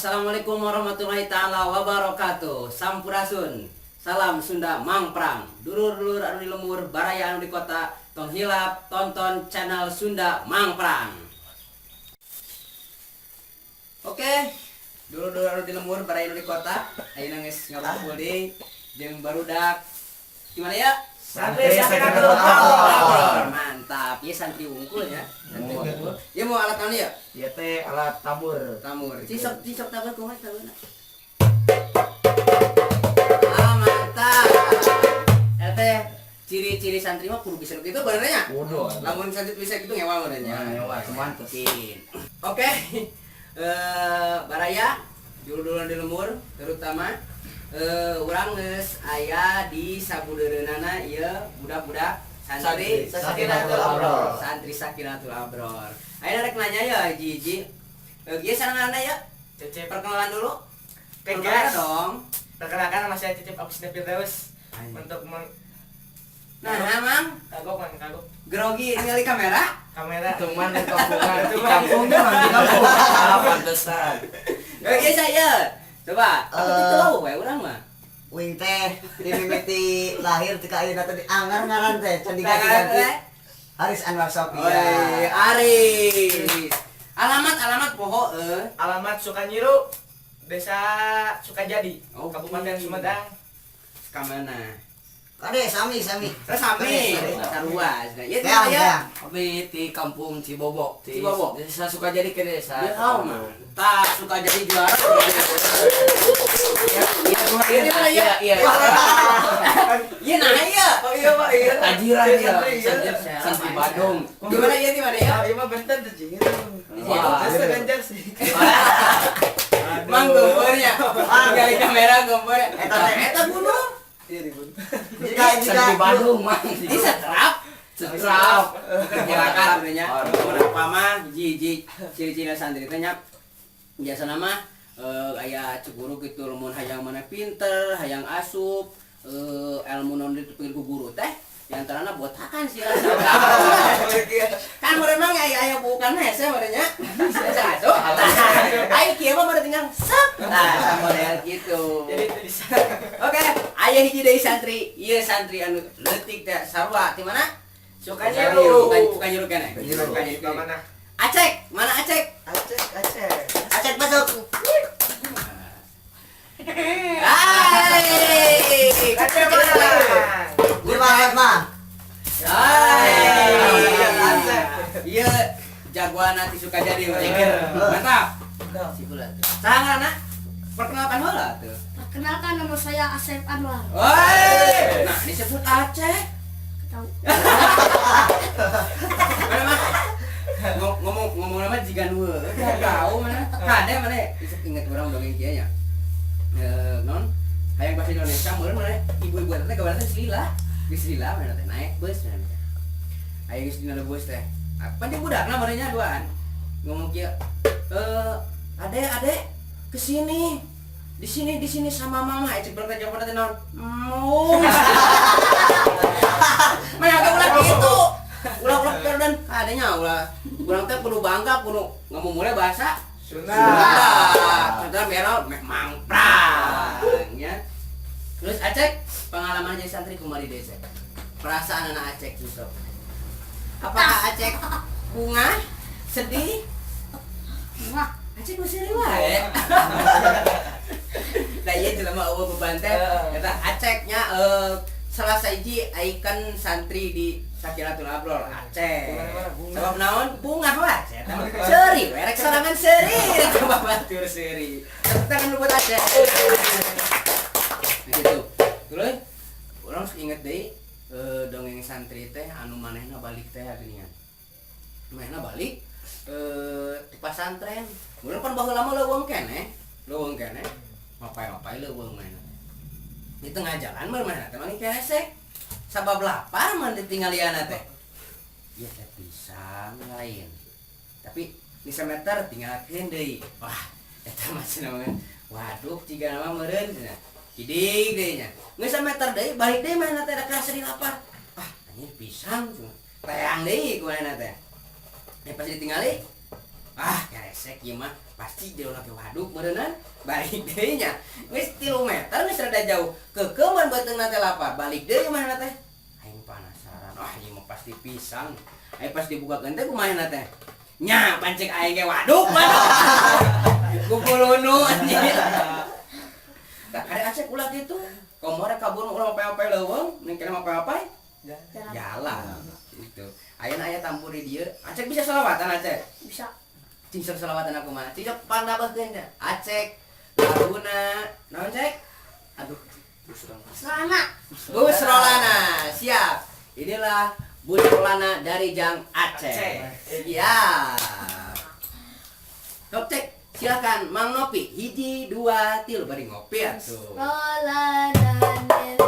Assalamualaikum warahmatullahi taala wabarakatuh. Sampurasun. Salam Sunda Mangprang. Dulur-dulur anu di lembur, baraya anu di kota, tong hilap tonton channel Sunda Mangprang. Oke, dulur-dulur anu di lembur, baraya anu di kota, ayeuna geus ngakumpul deui jeung barudak. Gimana ya? Santri Sakinatul Abror. Mantap. Ya, santri wungkul ya. Santri wungkul. Ya, mau alat naon ya? Ieu teh alat tambur. Tambur. Cisok cisok tambur kumaha taburna? Ah, mantap. Eta ciri-ciri santri mah kudu bisa gitu benernya. Kudu. Lamun santri bisa gitu ngewa benernya. Ngewa, mantes. Mungkin. Oke. Baraya dulur-dulur di lembur terutama urang geus aya di sabudeureunana ieu budak-budak santri Santri Sakinatul Abror. Santri Sakinatul Abror. Ayo rek nanya ya hiji-hiji. Ieu sareng ngaranna ya? Cecep. Perkenalan dulu. Oke, Perkenalan guys. Dong. Perkenalkan, nama saya Cecep Abisna Firdaus. Ayo. Untuk meng Nah, Mang, kagok, Mang, kagok. Grogi ningali kamera. Kamera. Cuman di kampungan, di kampung mah, di kampung. Ah, pantesan. Ieu saya. Coba, apa itu tahu we urang mah. Uing teh di mimiti lahir ti ka ayeuna teh dianggar ngaran teh can Ngaran diganti-ganti. teh? Haris Anwar Sofia. Oi, Aris. Alamat alamat poho eh. Alamat Sukanyiru, Desa Sukajadi, Oke. Kabupaten Sumedang. Ka mana? Kade sami sami. Terus sami, Kade, kade. sarua. Ya, Teang, ya. teang. Kami di kampung Cibobo. Di Cibobo. Desa Sukajadi ke desa. Ya, oh, mantap, Sukajadi juara. Iya, Iya, mana ya? Iya, iya. Iya, nah iya. Oh iya, Pak, iya. Tajiran ya. Santri, iya. Santri Santri Badung. Gimana ya, di mana ya? Ah, iya mah benten tuh, Cing. Wah. Terus ganjar sih. Mang gombornya. Tinggal kamera gombornya. Eta teh. Eta bunuh. Iya, ribut. Jika jika Santri Badung, Mang. Di setrap. Setrap. Perkirakan sebenarnya. Mun apa mah hiji-hiji ciri-ciri santri teh nya biasa nama aya cek guru gitu, lamun hayang mana pinter, hayang asup ilmu non ditepikeun ku guru teh, di antarana botakan sih rasa. Kan meureun mah aya aya bukan hese meureun nya. Bisa asup. Ayo kieu mah meureun tinggal sep. Nah, model gitu. Jadi itu bisa. Oke, aya hiji deui santri. Ieu santri anu leutik teh sarua ti mana? Sukanyiru. Sukanyiru keneh. Sukanyiru. Sukanyiru. Ka mana? Acek, mana Acek? Acek, Acek. Acek masuk. Hai. Acek mana? Lima lima. Hai. Acek. Iya, jagoan nanti Sukajadi. Mantap. Saha ngaranna? Perkenalkan heula tuh. Perkenalkan, nama saya Asep Anwar. Woi, nah disebut Aceh. Tahu. Mana mah? Ngomong ngomong nama jiga nu tahu mana? Kade mana? Isuk inget urang dongeng kieu nya. Eh, non hayang bahasa Indonesia meureun mana ibu-ibu teh kabar teh selila. Geus lila mana teh naik bus mana teh. Aya geus dina bus teh. Apa jeung budakna meureun nya duaan. Ngomong kieu, "Eh, ade ade kesini. Di sini sama mama." Eh, cek berarti jawaban teh naon? Mau. Mana agak ulah gitu. Ulah-ulah dan adanya ulah. Urang teh kudu bangga, kudu ngomong mulai bahasa Sunda. Sunda. Contohnya merah meh mangprang ya. Terus Acek, pengalaman jadi santri kumaha di desa? Perasaan anak Acek gitu. Apakah Acek bunga, sedih? Wah, Acek masih wae. Nah iya, jelema eueuh beban teh eta Aceknya salah sahiji ikon santri di Sakinatul Abror Aceh. Sebab naon? Bunga wae Aceh. Eta mah seuri we rek sorangan seuri rek babatur seuri. Tepuk tangan dulu buat Aceh. Nah gitu. Terus urang sok inget deui dongeng santri teh anu manehna balik teh geuningan. Manehna balik di pasantren. Mun pan baheula mah leuweung keneh, leuweung keneh. Ngapai-ngapai leuweung manehna. Di tengah jalan mah manehna teh manggih keresek. Sabab lapar mah ditinggalianna teh. Ieu teh pisang lain. Tapi di semeter tinggalkeun deui. Wah, eta mah cenah mah. Waduh, jiga nama meureun cenah. Kidik deui nya. Geus sameter deui balik deui manehna teh da kerasa di lapar. Ah, anjir pisang cenah. Teang deui ku manehna teh. Ya pas ditinggali Ah, keresek ieu mah, pasti jauh lagi waduk meureunnan. Balik deui nya. Geus 3 meter, geus rada jauh. Keukeuman beuteungna teh lapar. Balik deui mana teh? Aing penasaran. Ah, ieu mah pasti pisang. Aing pas dibukakeun teh kumaha teh? Nya, pan cek aing ge waduk mah. Kukulunu anjing. Tah, kade Acek ulah kitu. Komo rek kabur ulah mapai-mapai leuweung, ning kene mapai-mapai Jalan. jalan gitu. Ayeuna aya tampur di dieu. Acek bisa selawatan, Acek? Bisa. Cing sok selawatan aku mah. Cing sok pandabahkeun nya. Acek laguna naon, Cek? Aduh. Selana. Busrolana, siap. Inilah Busrolana dari Jang Aceh. Aceh. Siap. Top cek, silakan Mang Nopi. Hiji, dua, tilu, bari ngopi atuh. Rolana.